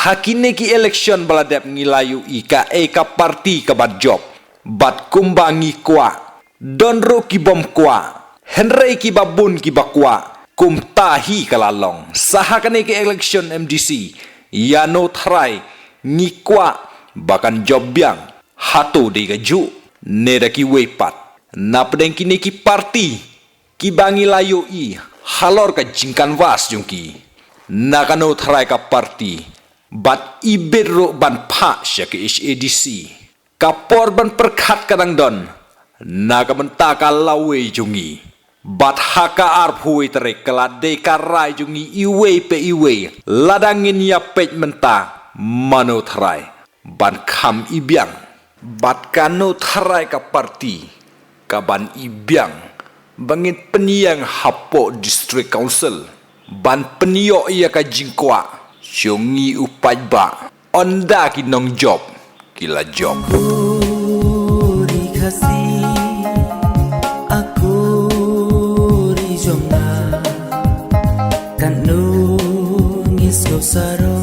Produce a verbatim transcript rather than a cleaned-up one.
Ha kine ki election ba la dep ngi la ïohi kaei ka party ka ban jop. Bad kumba ngi kwah, don ruh ki bym kwah. Hynrei kiba bun kiba kwah, kumta hi ka la long. Sa ha kane ka election M D C, ïa no tharai ngi kwah ba kan jop biang? Hato dei kajuh, ne da kiwei pat? Na pdeng kine ki party kiba ngi la ïohi halor ka jingkanvas jong ki, na kano tharai ka party bad i bit ruh ban phah sha ka H A D C? Ka por ban pyrkhat ka dang don na ka bynta ka lawei jong ngi. Bad ha ka arphew wei tarik ka la dei ka rai jong ngi iwei pa iwei, lada ngin ïa peit mynta, mano tharai ban kham ibiang, bad kano tharai ka party ka ban ibiang, ba ngin pynïeng hapoh District Council ban pynïoh ïa ka jingkwah jong ngi u paidbah. Ynda ki nongjop ki la jop. Kuri Khasi, a kuri jong nga, kan nung is ko saro.